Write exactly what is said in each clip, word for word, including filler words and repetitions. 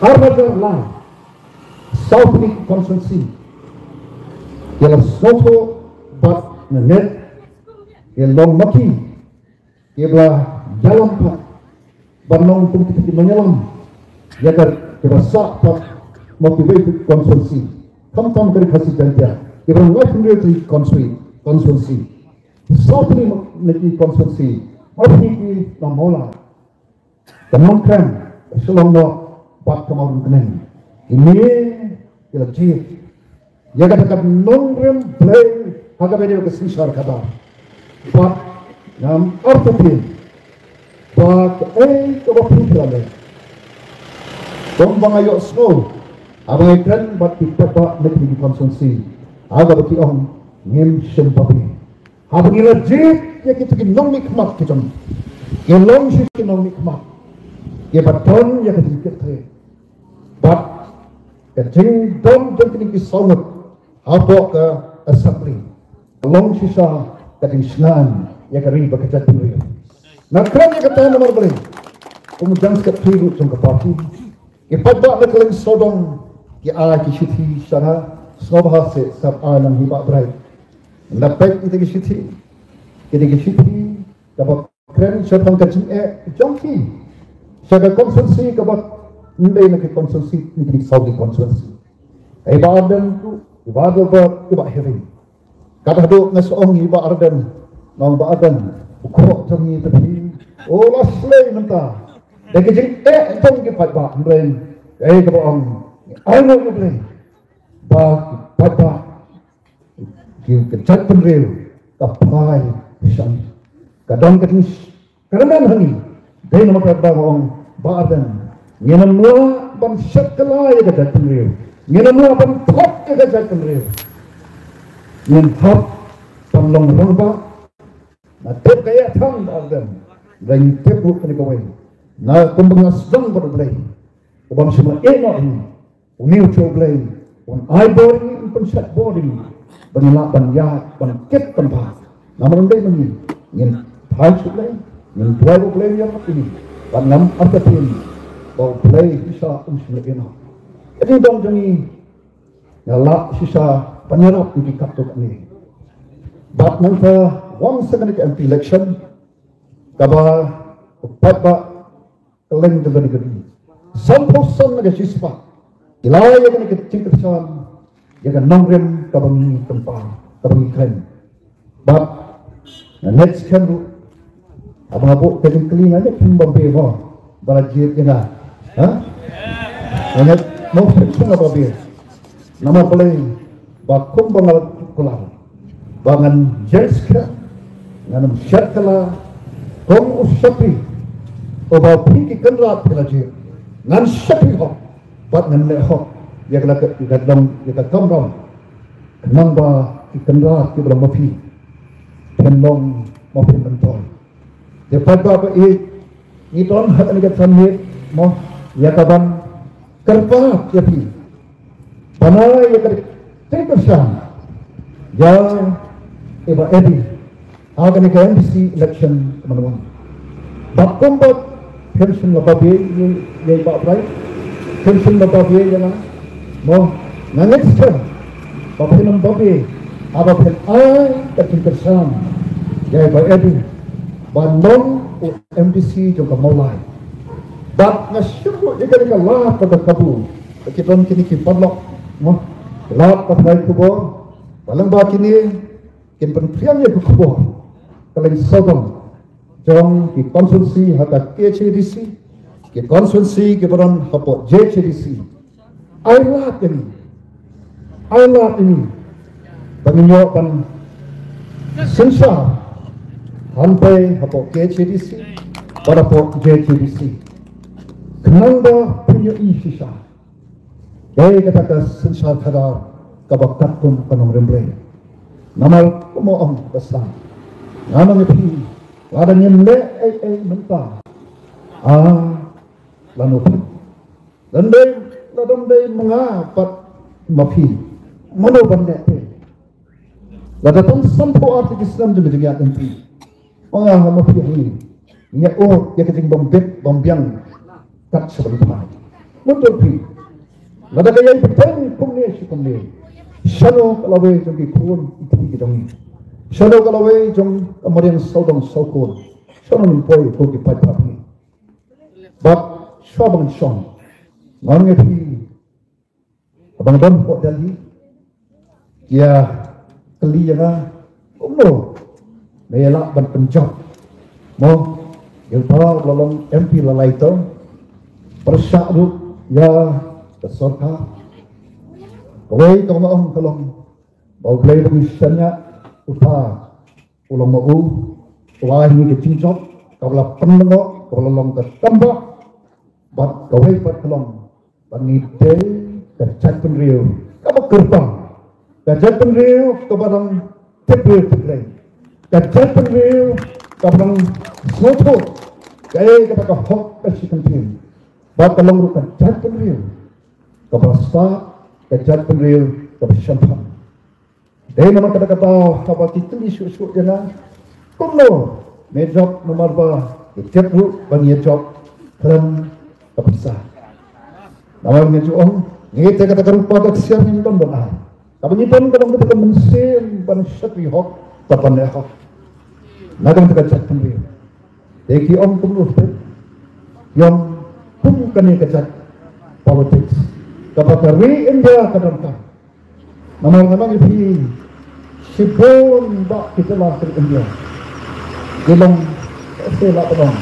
Armadale, South East constituency, ïa la snoto, bad na net, ïa long maki, ïa bla jalam pat, ban long kum kita ki manyalam, ïa ka, ïa ba sa pat, motivate constituency, kam tam kari Khasi Jaintia, ïa ba long ngai pun ri constituency, constituency, South East na ki constituency, maki ki na mola. Ka nongkren, ka shlong noh, bad ka mawrung kyneng. Ine, ki la jied. Ïa kata ka nongrim Blei, ha kaba ïadei ka synshar khadar. Bad, ngam artatien. Bad, eh, kaba phi la leh. Kumba nga ïohsngew. Haba nga kren, bad ki paidbah, na ki constituency. Ha kaba ki ong, ngim shym babe. Haba ngi la jied ïa kita ki nongmihkhmat ki jong ngi. Ki long shi ki nongmihkhmat. Ki ba don ïa ka jingkit khlieh. Bad ka jingdon jong kine ki saw ngut hapoh ka assembly. Ka long shisha ka jingshngaiñ ïa ka ri bad ka jaitbynriew. Nga kren ïa kata namar balei. Kum u General Secretary ruh jong ka party. Ki paidbah na kylleng sawdong ki ai ki shithi sha nga, sngewbha seh sap ai lang hi Bah Bright. Nga peit ïa ki shithi, ïa ki shithi, kaba kren shaphang ka jingeh jong ki. Sha ka constituency kaba ndei na ki constituency, na ki South East constituency. Ai Bah Ardent, Bah Ardent, Bah Heri. Kat haduh nga sa ong ïa Bah Ardent, nga ong Bah Ardent, u khrok jong ngi te phi, u la slei mynta. Da ka jingeh jong ki paidbah, hynrei, eh, kaba ong, ai nguh ïa U Blei. Ba ki paidbah, ki, ka jaitbynriew, ka phai sha ngi. Ka don ka jing Kyrmen ha ngi, dei namar kata ba nga ong Bah Ardent. Ngin ym lah ban shet kylla ïa ka jaitbynriew. Ngin ym lah ban thok ïa ka jaitbynriew. Ngin hap ban long rangbah. Nga tip ka ïa thang Bah Ardent. Nga tip ruh kane kawei. Nga kumba nga sdang bad U Blei. U bym shym la ïeh noh ïa ngi. Une u Blei un ai bor ïa ngi, un pynshet bor ïa ngi. Ba ngin lah ban ïaid, ban kit, ban bha. Namar ym dei ma ngi. Ngin phai sha U Blei, ngin duwai U Blei ïa ngi. Bad ngam artatien ba U Blei shisha um shym la ïeh noh. Ka jingdon jong ngi, nga lah shisha ban ïarap ïa ki katto katne. Bad nangta wan sa kane ka M P election, kaba u paidbah kylleng jong kane ka ri. Sanphew san na ka shispah. Ki la ïa kane ka jingkyrshan, ïa ka nongrim kaba ngi kyrpad, kaba ngi kren. Bad nga ngeit skhem ruh, haba nga buh ka jingkylli, nga ngeit phim babe mo ba la jied ïa nga. Ha? Nga ngeit mo, phim shym nga babe. Namar balei? Ba kumba nga la kular, ba ngan jingskhem, ngan ym shet kylla, kum u shakri uba phi ki kynrad phi la jied. Ngan shakri hok bad ngan leh hok ïa ka, ïa ka long, ïa ka kamram, khnang ba ki kynrad kiba long ma phi phin long ma phi myntoi. Te paidbah ba ïeit, ngi don ha kane ka thaiñ mo, ïa ka ban kyrpad ïa phi. Ban ai ïa ka jingkyrshan ïa i Bah Eddie ha kane ka M D C election mynta. Bad kumba phin shym la babe ïa i Bah Bright, phin shym la babe ïa nga. Mo, nga ngeit skhem ba phin ym babe haba phin ai ka jingkyrshan ïa i Bah Eddie ban long u M D C jong ka Mawlai. Bad nga sngewthuh ïa kane ka lad kaba kabu, ba ki don kine ki paralok, mo, lad ka phai khubor, ba lyngba kine kin pynphriang ïa ka khubor kylleng sawdong jong ki constituency ha ka K H A D C, ki constituency kiba don hapoh J H A D C. Ai lad ïa ngi, ai lad ïa ngi ba ngin ïoh ban synshar hangtei hapoh K H A D C bad hapoh J H A D C. Khnang ba phin ïohi shisha. Kaei kata ka synshar khadar kaba katkum ka nongrim Blei. Namar kumba ong ka Psalm, nga ong ïa phi, lada ngim leh ei ei mynta, ah, lano pat? Lada ym dei, lada ym dei ma nga bad ma phi, mano ban leh te? Lada tang sanphew ar tylli ki snem jong ka jingïaid M P, ma nga ma phi ngi ïa, oh, ïa ka jingbym bit bym biang kat sha ban phai. Mutdur phi. Lada ka ïai bteng kumne shi kumne, shano ka lawei jong ki khun ki kti ki jong ngi? Shano ka lawei jong ka mariang sawdong sawkun? Shano ngin poi ko ki paidbah ngi? Bad shuwa ban shong, ngan ngi phi, ka bang don ko Delhi, ïa kylli ïa nga kumno me ïa lah ban pynjop mo ïa uta u la long M P la lai term, pyrshah ruh ïa ka sorkar. Kawei ka ma ong ka long ba U Blei ba ngi shaniah uta u long ma u, u ai ngi ka jingjop kaba la pynlyngngoh, kaba la long ka tamba. Bad kawei pat ka long ba ngi dei ka jaitbynriew kaba kyrpang, ka jaitbynriew kaba dang tip briew tip Blei, ka jaitbynriew kaba dang sngewthuh kaei kata ka hok ka shi kyntien. Bad ka long ruh ka jaitbynriew kaba stad, ka jaitbynriew kaba shemphang. Dei namar kata ka daw haba ki kylli shuh shuh ïa nga kumno me jop, namar ba ki tip ruh ba ngi jop khlem ka pisa. Namar ngi ju ong ngi te kata ka rupa ka ksiar ngi don don ai. Kaba ngi don ka dong kata ka mynsiem ban shakri hok, ban leh hok. Na ka kata ka jaitbynriew. Te ki ong kumno te, ki ong kum kane ka jait politics kaba ka ri India ka donkam. Namar nga ong ïa phi, shibun bah ki jylla ka ri India ki long, se la ka long,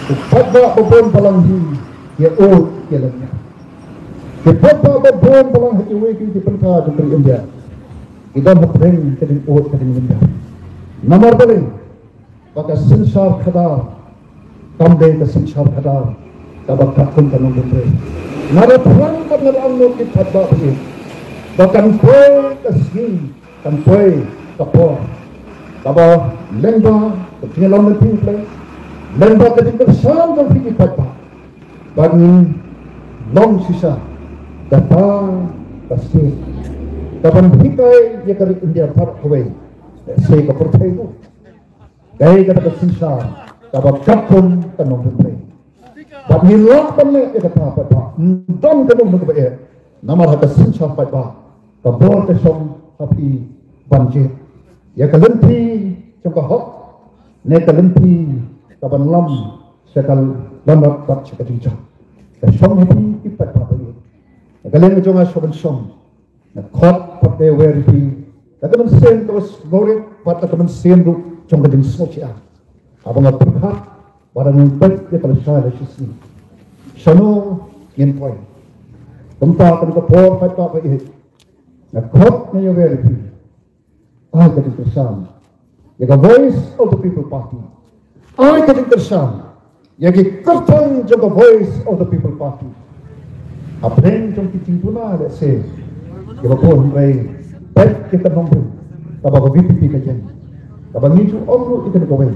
ki paidbah ba bun balang hi ki ud ki lynñiar. Ki paidbah ba bun balang ha kiwei ki pynthor jong ka ri India ki don hapdeng ka jingud ka jinglynñiar. Namar balei? Ba ka synshar khadar kam dei ka synshar khadar kaba katkum ka nongpyntrei. Nga da phrang bad nga da ong noh ki paidbah ba ïeit ba kan poi ka sngi, kan poi ka por kaba lyngba ka jinglong ka jingpyntrei, lyngba ka jingkyrshan jong phi ki paidbah, ba ngin long shisha kata ka state kaban hikai ïa ka ri India baroh kawei, se ka pyrthei ruh. Dei kata ka synshar kaba katkum ka nongpyntrei. Bad ngi lah ban leh ïa kata paidbah, ym don ka nongpyntrei kaba eh. Namar ha ka synshar paidbah ka bor ka shong ha phi ban jied ïa ka lynti jong ka hok ne ka lynti kaban lam sha ka lamrat bad sha ka jingjop. Ka shong ha phi ki paidbah ba ïeit. Ka liang jong nga shuwa ban shong, nga khot pat ïa U Blei, da ka mynsiem kaba sngewrit bad da ka mynsiem ruh jong ka jingsngewsih. Haba nga pyrkhat ba dang peit ïa ka lashai lashisngi, shano ngin poi? Kumta kane ka por paidbah ba ïeit, nga khot ïa U Blei, ai ka jingkyrshan ïa ka Voice of the People Party. Ai ka jingkyrshan ïa ki kyrtong jong ka Voice of the People Party. Hapdeng jong ki jingduna lehse kiba bun, hynrei peit ïa ka nongrim kaba ka V P P ka ïeng, kaba ngi ju ong ruh ïa kane kawei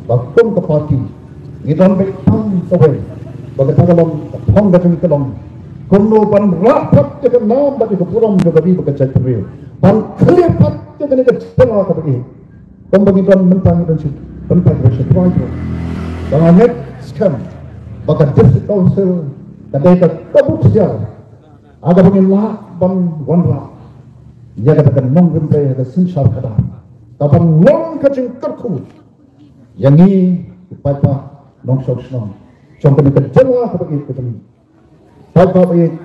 ba kum ka party ngi don beit tang kawei, ba kata ka long ka thong ka jong ngi ka long kumno ban rah pat ïa ka nam bad ïa ka burom jong ka ri bad ka jaitbynriew, ban khlieh pat ïa kane ka jylla kaba ïeit. Kumba ngi don mynta, ngi don shi bynta, ngi don shi trai ruh. Ba nga ngeit skhem ba ka District Council ka dei ka kabu ksiar ha kaba ngin lah ban wanrah ïa kata ka nongrim Blei ha ka synshar khadar, kaban long ka jingkyrkhu ïa ngi ki paidbah nongshong shnong jong kane ka jylla kaba ïeit ka jong ngi. Paidbah ba ïeit,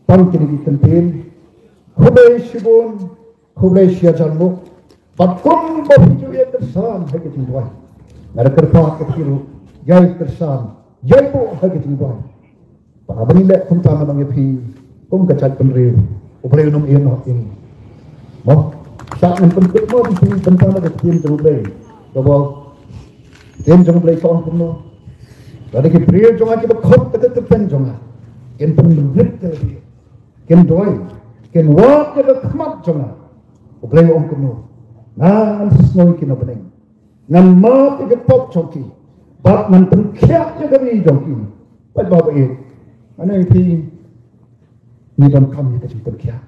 tang kine ki kyntien. Khublei shibun, khublei shi hajar nguh. Bad kumba phi ju ïai kyrshan ha ka jingduwai, nga da kyrpad ïa phi ruh, ïai kyrshan, ïai buh ha ka jingduwai. Bad haba ngi leh kumta, ngan ong ïa phi, kum ka jaitbynriew, U Blei un ym ïehnoh ïa ngi. Mo, sa ngan pynkut mo ïa phi, tang na ka ktien jong U Blei. Kaba, ktien jong U Blei ka ong kumno? Lada ki briew jong nga kiba khot ïa ka kyrteng jong nga, kin pynrit ïa ki, kin duwai, kin wad ïa ka khmat jong nga. U Blei u ong kumno? Ngan sngew ïa ki na bneng, ngan map ïa ki pop jong ki, bad ngan pynkhiah ïa ka ri jong ki. Paidbah ba ïeit, ngan ong ïa phi, ngi donkam ïa ka jingpynkhiah.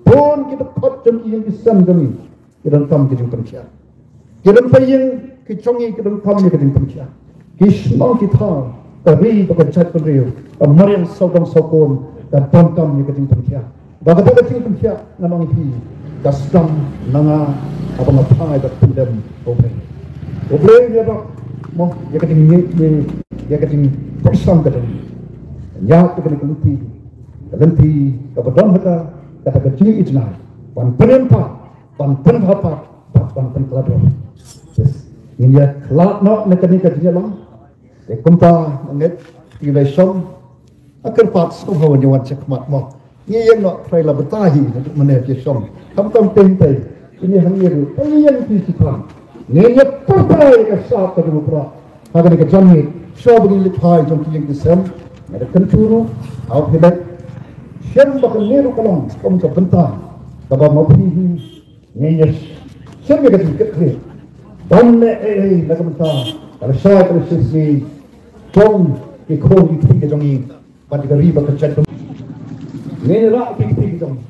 Bun ki dkhot jong ngi, ïing ki sem jong ngi, ki donkam ka jingpynkhiah. Ki don ba ïing ki jong ngi ki donkam ïa ka jingpynkhiah. Ki shnong ki thaw, Ka ri bad ka jaitbynriew, ka mariang sawdong sawkun, ka donkam ïa ka jingpynkhiah. Bad kata ka jingpynkhiah ngan ong ïa phi, ka sdang na nga haba nga phai bad pyndem ha U Blei. U Blei u ïarap mo ïa ka jingïeit, ïa ka jingpyrsad ka jong ngi. Ïa kane ka lynti, ka lynti kaba don ha ka, kata ka jingïeit jngai ban pynïap pat, ban pynbha pat, bad ban pynkhlad ruh. Ngin ïa khlad noh na kane ka jingïalang. Te kumta nga ngeit phi la shong, ha kyrpad sngewbha wan ïa wan shakhmat mo. Ngi ïeng noh, trai la batai hi, mane phi shong. Khamtam teng tei. Kine hangne ruh, tang ïeng phi shi thrang. Ngi ïa pyrthei ka sap ka duru pra. Ha kane ka janmiet, shuwa ba ngi leit phai jong ki ïing ki sem, nga da kyntu ruh ha u Philip. Shem ba kane ruh ka long kum ka bynta kaba ma phi hi. Ngi ïa shem ïa ka jingkitkhlieh. Ban leh ei ei na ka bynta ka lashai ka lashisngi jong ki khun ki kti ka jong ngi bad ka ri bad ka jaitbynriew. Ngi ïa rah ki kti ka jong ngi.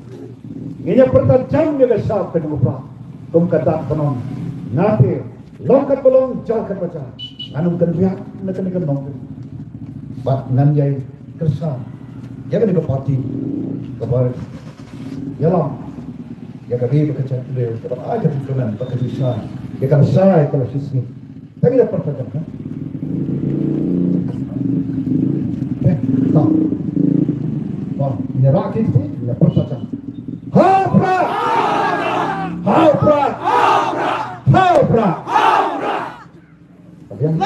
Ngi ïa pyrta jan ïa ka sap ka jong u Prah kum ka dak ban ong, nga te long katba long, jia katba jia, ngan ym kynriah na kane ka nongrim. Bad ngan ïai kyrshan ïa kane ka party kaba ïalam ïa ka ri bad ka jaitbynriew, kaba ai ka jingkyrmen bad ka jingshai ïa ka lashai ka lashisngi. Tang ïa pyrta jan, ha? Eh, tang. Bang, ïa rah ki kti, ïa pyrta jan. Ha u Prah! Ha u Prah! Ha u Prah! Ka biang.